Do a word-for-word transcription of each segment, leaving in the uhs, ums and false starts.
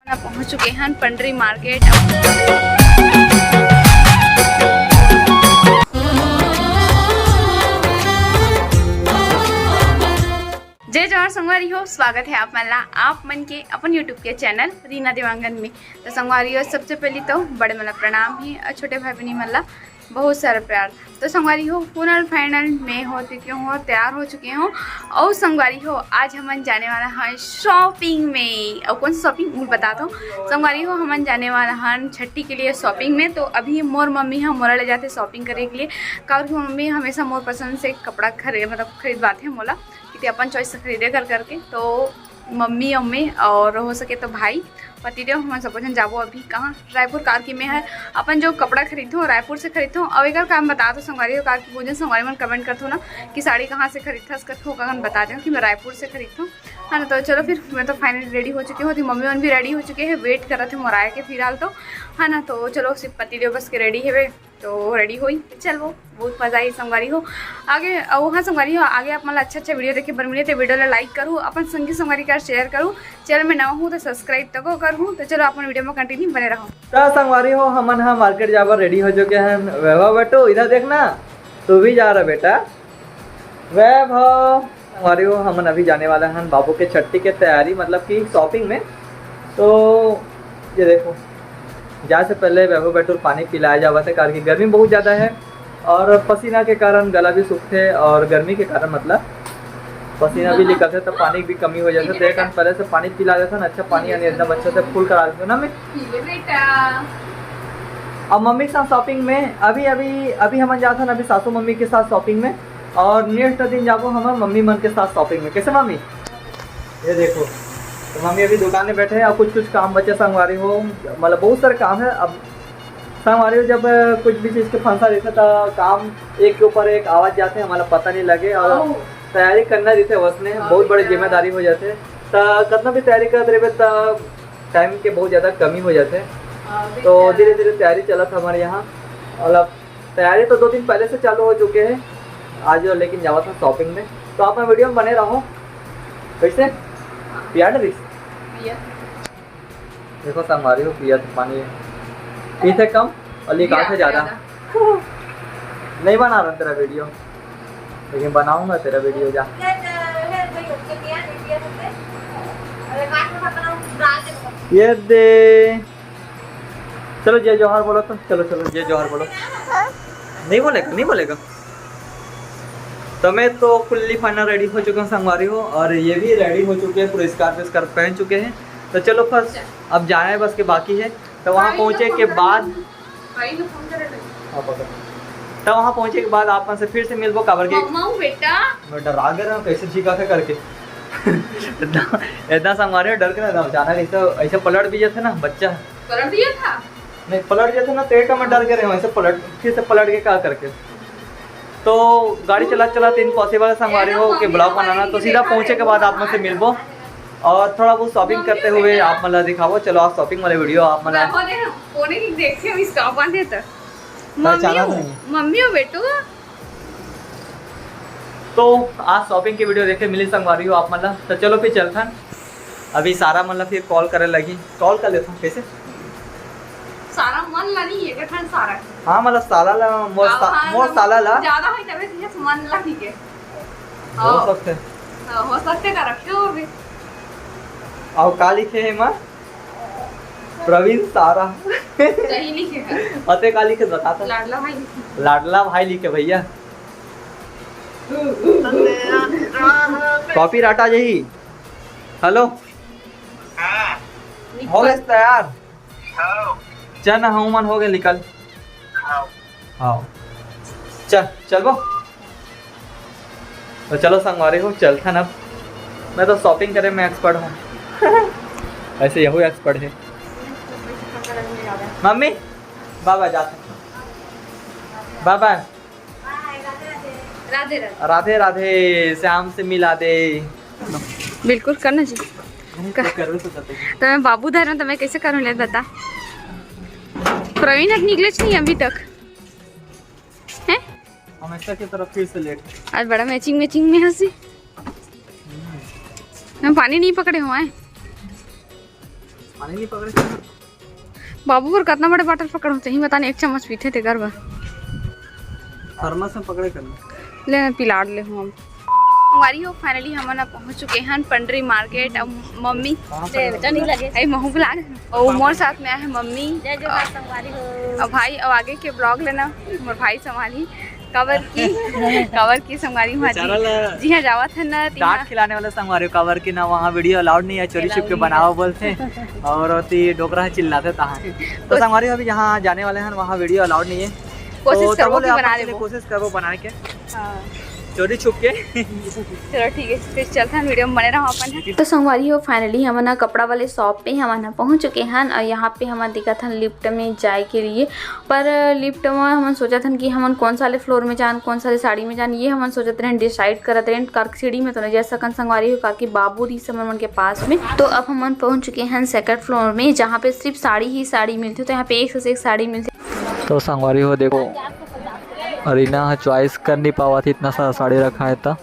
पहुंच चुके हैं पंडरी मार्केट। जय जोहार संगवारी हो, स्वागत है आप मन ला आप मन के अपन YouTube के चैनल रीना देवांगन में। तो संगवारी हो, सबसे पहली तो बड़े मन ला प्रणाम हे और छोटे भाई बहनी मन ला बहुत सारा प्यार। तो संगवारी हो, फुल फाइनल मैं हो चुकी हूँ, तैयार हो चुकी हूँ। और संगवारी हो, आज हमन जाने वाला है शॉपिंग में। और कौन सा शॉपिंग, वो बताता हूँ। संगवारी हो, हमन जाने वाला हन छट्ठी के लिए शॉपिंग में। तो अभी मोर मम्मी ह मोला ले जाथे शॉपिंग करे के लिए, काबर कि मम्मी हमेशा मोर पसंद से कपड़ा खरीद, मतलब खरीदवाथे मोला, कि ते अपन चॉइस से खरीदे कर करके। तो मम्मी, मम्मी और हो सके तो भाई, पतिदेव, हमन सबो झन जाबो अभी कहाँ, रायपुर। काबर कि मैं ह अपन जो कपड़ा खरीदथों रायपुर से खरीदथों। और एकर कारण बता दो संगवारी हो, काबर कि बहुत झन संगवारी मन कमेंट करथो ना कि साड़ी कहाँ से खरीदथस करके, ओकर कारण बता देव कि मैं रायपुर से खरीदथों, है ना। तो चलो फिर, मैं तो फाइनली रेडी हो चुकी हूँ, तो मम्मी मन भी रेडी हो चुके हैं, वेट करत हे मोर आए के फिलहाल तो, है ना। तो चलो, सिर्फ पतिदेव बस के रेडी हेवे, तो रेडी होई, चलबो। बहुत मजा आई संगवारी हो। आगे, अउ हाँ संगवारी हो, आगे आप मन ला अच्छा अच्छा वीडियो देखे बर मिले, तो वीडियो ला लाइक करू, अपन संगी संगवारी का शेयर करू, चैनल में नवा हूँ तो सब्सक्राइब तको करू। तो चलो, अपन वीडियो में कंटिन्यू बने रहो। तो संगवारी हो, हमन हा मार्केट जाबर रेडी हो चुके हैं। वैभव बेटू, इधर देखना, तू भी जा रहा बेटा। वैभव, संगवारी हो, हमन अभी जाने वाला हन बाबू के छट्ठी के तैयारी, मतलब कि शॉपिंग में। तो ये देखो, जाए से पहले वैभव बेटू ल पानी पिलाया जावत है, कारण कि गर्मी बहुत ज़्यादा है और पसीना के कारण गला भी सूखते और गर्मी के कारण, मतलब, पसीना भी निकलते तो पानी भी कमी हो जाते। तो एक घंटा पहले से पानी पिला देता ना, अच्छा पानी, यानी एकदम अच्छे से फुल करा देते ना मैं। पी ले बेटा। अब मम्मी के साथ शॉपिंग में, अभी अभी अभी हमन जात हन अभी सासू मम्मी के साथ शॉपिंग में, और नेक्स्ट दिन जाबो हम मम्मी मन के साथ शॉपिंग में। कैसे मम्मी? ये देखो, तो मम्मी अभी दुकान में बैठे हैं और कुछ कुछ काम बचे संगवारी हो, मतलब बहुत सारे काम है। अब संगवारी हो, जब कुछ भी चीज़ के फंसा रहता था, काम एक के ऊपर एक आवाज जाते हैं, हमारा पता नहीं लगे और तैयारी करना रहते वसने बहुत बड़े जिम्मेदारी हो जाते। तो कितना भी तैयारी करते रहे तो टाइम के बहुत ज़्यादा कमी हो जाते। तो धीरे धीरे तैयारी चला था हमारे यहाँ, मतलब तैयारी तो दो दिन पहले से चालू हो चुके हैं। आज लेकिन जावा था शॉपिंग में, तो आप वीडियो में बने रहो। कैसे? पिया डरिस? पिया। देखो संगवारी हो, पिया तो पानी पीते कम और निकालते ज़्यादा। नहीं बना रहा तेरा वीडियो, लेकिन बनाऊंगा तेरा वीडियो जा। ये दे। चलो जय जोहार बोलो तो, चलो चलो जय जोहार बोलो। नहीं बोलेगा, नहीं बोलेगा। तो मैं तो फुल्ली फाइनल रेडी हो चुका हूँ संगवारी हो, और ये भी रेडी हो चुके हैं, पूरे स्कार्फ स्कार्फ पहन चुके हैं। तो चलो फर्स्ट अब जाना है बस के बाकी है। तो वहाँ पहुँचे के बाद, हाँ, पकड़। तो वहाँ पहुँचे के बाद आप मन से फिर से मिलबो, काबर के मम्मा हूँ बेटा। मैं डरा गया हूँ, कैसे चीखा था करके। इतना, इतना संगवारी हो, डर के ना जाना, ऐसा, ऐसा पलट भी जाते ना बच्चा। पलट दिया था? नहीं, पलट जाते ना, तो एक मैं डर के रहे हूँ, ऐसे पलट, फिर से पलट के क्या करके। तो गाड़ी चला चला तो इम्पॉसिबल है संगवारी हो के ब्लॉग बनाना, तो सीधा पहुँचे के बाद आप मन से मिलबो और थोड़ा बहुत शॉपिंग करते हुए आप मन ला दिखाबो। चलो आज शॉपिंग वाले वीडियो आप मन ला। मैं वो देख, कोने की देखती हूँ, इसका बांधे तो। मम्मी पहचाना हो, नहीं। मम्मी हो बेटू। तो आज शॉपिंग की वीडियो देखे मिली संगवारी हो आप मन ला। तो चलो फिर चलथन, अभी सारा मन ला फिर कॉल करे लगी, कॉल कर लेथन। कैसे? सारा मन ला नहीं है, गठन सारा। हाँ, मतलब साला ला, मोर सा-, हाँ, मोर साला ला। ज्यादा है तबे से मन ला, ठीक है। हो सकते। हाँ, हो सकते का रखे हो भी। और का लिखे है माँ? प्रवीण सारा। सही लिखे है। अते का लिखे बता तो। लाडला भाई लिखे। लाडला भाई लिखे भैया। कॉपीराइट आ जाही। हेलो। हाँ। हो गए तैयार? हाँ। चल ना, हम मन हो गए, निकल। हाँ। हाँ। चल, चलबो। तो चलो संगवारी हो, चलथन अब। मैं तो शॉपिंग करे में एक्सपर्ट हूँ। ऐसे यहू एक्सपर्ट है। मम्मी, बाय बाय, जाते हैं। बाय बाय। राधे राधे। राधे राधे, श्याम से मिला दे। बिल्कुल, करना जी। अरे, कर। तो करवे तो करते हैं। तो मैं बाबू धरना, तो मैं कैसे करूँ, ले बता। प्रवीण हक निकले नहीं अभी तक। हैं? हमेशा की तरह फिर से लेट। आज बड़ा मैचिंग मैचिंग में हंसी। मैं पानी नहीं पकड़े हुआ है। पानी नहीं पकड़े। बाबू बर कतना बड़े बाटल पकड़हूँ, तहीं बता ना, एक चम्मच पीथे तेकर बर। थर्मस में पकड़े करना। ले ना, पिलाड़ ले हूँ हम। संगवारी हो, finally हमन ह पहुंच चुके हन पंडरी मार्केट। अब मम्मी, कहाँ ले, पर? चल, नहीं लगे। अरे, महू बुला ले। और मोर साथ में आए हैं मम्मी। जय जोहार संगवारी हो। और भाई, अब आगे के vlog लेना, मोर भाई संभाली। काबर की, काबर की संगवारी हो, जी, बेचारा ला जी हाँ, जावत है ना, ती डांट हाँ। खिलाने वाला संगवारी हो, काबर की ना वहाँ video allowed नहीं है, चोरी छुप के बनावा बोलते हैं। और ओती डोकरा चिल्लाथे तहाँ। तो संगवारी हो, अभी जहाँ जाने वाले हैं, वहाँ video allowed नहीं है। कोशिश तो करबो तबो ले कि आप बना लेबो। कोशिश करबो बनाए के। हाँ। चोरी छुप के। चलो ठीक है, फिर चलते हैं, video में बने रहो अपन। तो संगवारी हो, finally हमन ह कपड़ा वाले shop पे हमन ह पहुंच चुके हन और यहाँ पे हमन दिखत हन lift में जाए के लिए। पर lift में हमन सोचत हन कि हमन कौन साले floor में जान, कौन साले साड़ी में जान, ये हमन सोचत रहन, decide करत रहन। कार सीढ़ी में तो नहीं जा सकन संगवारी हो, काकि बाबू रहिस हमन मन के पास में। तो अब हमन पहुंच चुके हन second floor में, जहाँ पे सिर्फ साड़ी ही साड़ी मिलथे। तो यहाँ पे एक से एक साड़ी मिलथे। तो संगवारी हो, देखो, अरीना ह choice कर नहीं पावत, इतना सारा साड़ी रखा है। त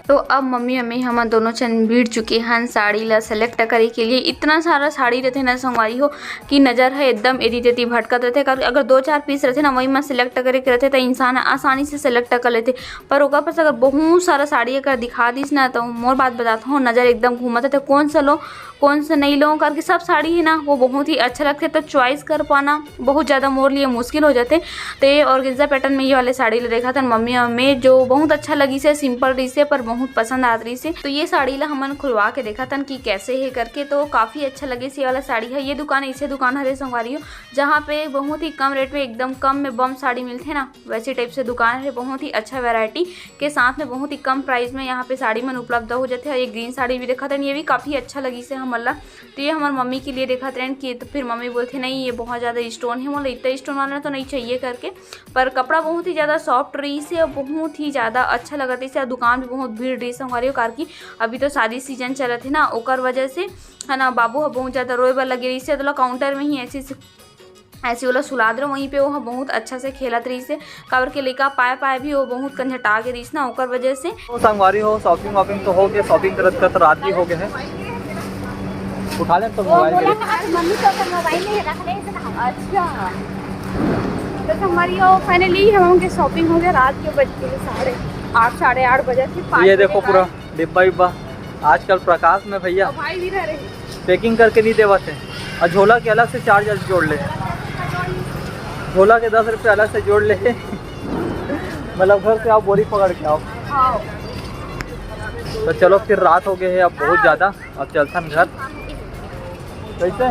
तो अब मम्मी अम्मी हमन दोनों झन भिड़ चुके हन साड़ी ला select करे के लिए। इतना सारा साड़ी रहथे ना संगवारी हो कि नजर ह एकदम एती तेती भटकत रहथे। काबर अगर दो चार piece रहथे ना, वही में select करे के रहथे, त इंसान ह आसानी से select कर लेथे। पर ओकर पास अगर बहुत सारा साड़ी अगर दिखा दिस ना, तो मोर बात बतात हूँ, नजर एकदम घूमत रहथे, कौन सा लो, कौन सा नहीं लो करके। सब साड़ी है ना, वो बहुत ही अच्छा लगथे, तो choice कर पाना बहुत ज़्यादा मोर लिए मुश्किल हो जाथे। ते organza pattern में ये वाले साड़ी ला देखत हन मम्मी में, जो बहुत अच्छा लगिस हे, simple रहिस हे, पर बहुत पसंद आत रहिस हे। तो ये साड़ी ला हमन खुलवा के देखत हन कि कैसे हे करके। तो काफ़ी अच्छा लगिस ये वाला साड़ी ह। ये दुकान ऐसे दुकान हरे संगवारी हो, जहाँ पे बहुत ही कम rate में एकदम कम में बम साड़ी मिलथे ना, वैसे type से दुकान है। बहुत ही अच्छा variety के साथ में बहुत ही कम price में यहाँ पे साड़ी मन उपलब्ध हो जाथे। और ये green साड़ी भी देखत हन, ये भी काफ़ी अच्छा लगिस हे हमन ला। तो ये हमर मम्मी के लिए देखत रहन कि, तो फिर मम्मी बोलथे, "नहीं, ये बहुत ज़्यादा stone है, मोला इतना stone वाला तो नहीं चाहिए," करके। पर कपड़ा बहुत ही ज़्यादा soft रहिस हे और बहुत ही ज़्यादा अच्छा लगत रहिस हे। और दुकान भी बहुत भीड़ रहिस हे संगवारी हो, कार कि अभी तो शादी season चलत हे ना, ओकर वजह से, है ना, बाबू ह बहुत ज़्यादा रोए बर लगे रहिस हे, तो ओला counter में ही ऐसे, ऐसे ऐसे ओला सुलात रहे, वहीं पे वो ह बहुत अच्छा से खेलत रहिस हे। काबर के लइका पाए पाए भी वो बहुत कंझटा के रहिस ना, ओकर वजह से। तो संगवारी हो, shopping वॉपिंग तो हो गया, shopping करत करत रात भी हो गया है। उठा ले तो वो mobile बोला के। ना, आज मम्मी तो अपन mobile नहीं रख रहे, इसे ना। अच्छा, तो संगवारी हो, finally हम लोग के shopping हो गया। रात के बज गए साढ़े आठ, साढ़े आठ बजे थे। ये देखो पूरा डिब्बा विब्बा। आजकल प्रकाश में भैया और भाई भी रह रहे। Packing करके नहीं देवत है, और झोला के अलग से charge जोड़ ले, झोला के दस रुपये अलग से जोड़ ले। मतलब घर से आओ, बोरी पकड़ के आओ। हाँ। तो चलो फिर रात हो गए है अब बहुत ज़्यादा, अब चलथन घर। कैसे?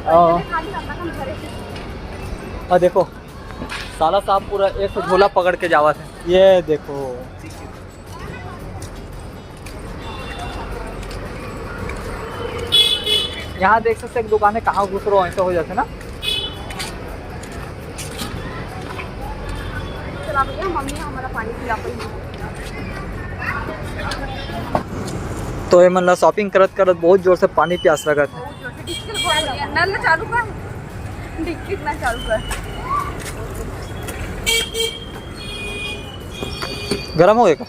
हाँ। और देखो, साला साहब पूरा एक ठो झोला पकड़ के जावत है। ये देखो, यहाँ देख सकते हैं, दुकान है, कहाँ घुस रहो, ऐसे हो जाते ना। चला भैया, मम्मी हमारा पानी पिला पाई। तो ये मन ला shopping करत करत बहुत जोर से पानी प्यास लगत है। बहुत जोर से। डिक्की खोल भैया, नल चालू कर, डिक्की ना चालू कर। गरम हो गया का?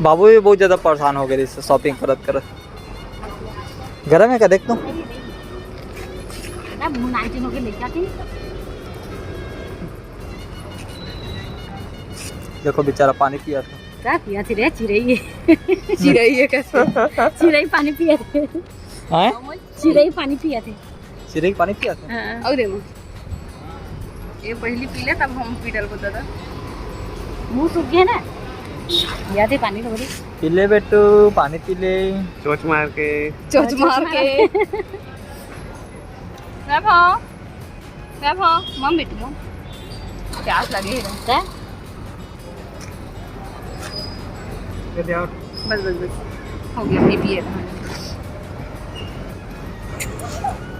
बाबू भी बहुत ज़्यादा परेशान हो गए इससे shopping करत करत। गरम है क्या, देख तो। देखो बेचारा पानी पिया था। क्या पिया थी रे चिरई? चिरई है कैसे? चिरई पानी पिया थे। हैं? चिरई पानी पिया थे। चिरई पानी पिया थे। हाँ। और दे माँ। ये पहली पी ले, तब हम पी डाल को दादा। मुंह सूख गया ना। पिया थे पानी थोड़ी। पी ले बेटू, पानी पी ले। चोच मार के। चोच मार के। मैं भाव, मैं भाव, मम बेटू मम। प्यास लगे है। क्या? बस, बस, बस। हो गया, नहीं पिए था।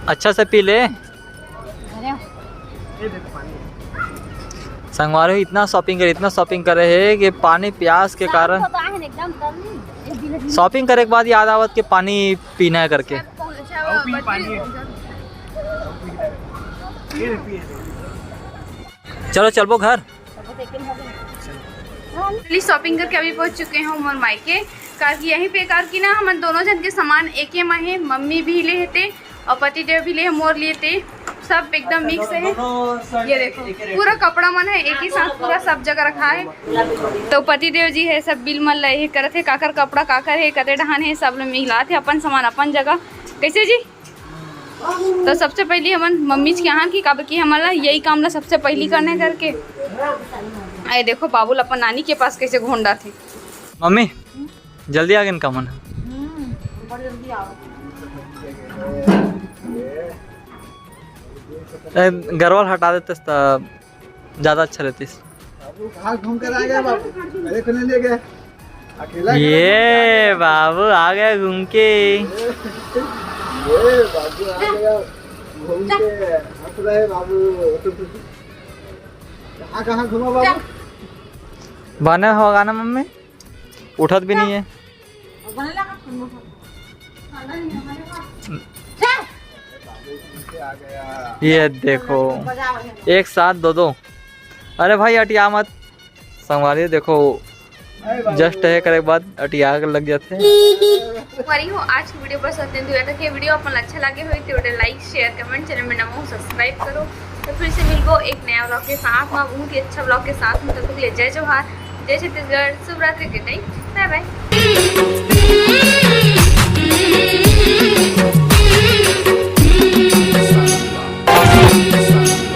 अच्छा से पी ले। अरे। संगवारी हो, इतना shopping करे, इतना shopping करे है कि पानी प्यास के कारण तो है एकदम गर्मी। Shopping करे के बाद याद आवत कि पानी पीना है करके। चलो, चलबो घर। फाइनली शॉपिंग करके अभी पहुंच चुके हैं मोर मायके। काबर कि यहीं पे, काबर कि ना हमन दोनों जन के सामान एके म हे, मम्मी भी ले हे ते और पतिदेव भी ले हे मोर लिए ते, सब एकदम मिक्स है। ये देखो, पूरा कपड़ा मन है एक ही साथ, पूरा सब जगह रखा है। तो पतिदेव जी है सब बिल मन ला ये करत हे, काकर कपड़ा काकर है, कते डहान है, सब लोग मिलात हे अपन सामान अपन जगह। कैसे जी? तो सबसे पहली हमन मम्मी के यहाँ की, काबर कि हमन ला यही काम ला सबसे पहली करने करके। आए देखो, बाबू ला अपन नानी के पास कैसे घोंडा थे। मम्मी, जल्दी आ गए इनका मन। ए, गरवा ल हटा देते त ज्यादा अच्छा रहती। बाबू कहाँ घूम कर आ गया बाबू? अरे को नहीं ले गए? अकेला ये बाबू आ गया घूम के। ये बाबू आ गया घूम के, हंस रहे बाबू। कहाँ कहाँ घूमा बाबू? बने होगा ना मम्मी, उठत भी नहीं है। ये देखो, एक साथ दो दो। अरे भाई, अटिया मत संगवारी, देखो, जस्ट है करे के बाद अटिया के लग जाते। संगवारी हो, आज की वीडियो बस अतने दूर तक। ये वीडियो अपन अच्छा लगे हो तो लाइक, शेयर, कमेंट, चैनल में नवा हो सब्सक्राइब करो। तो फिर से मिलबो एक नया व्लॉग के साथ में, बहुत ही अच्छा व्लॉग के साथ में। तब तक के लिए जय जोहार, जय छत्तीसगढ़, शुभ रात्रि, गुड नाइट, बाय बाय।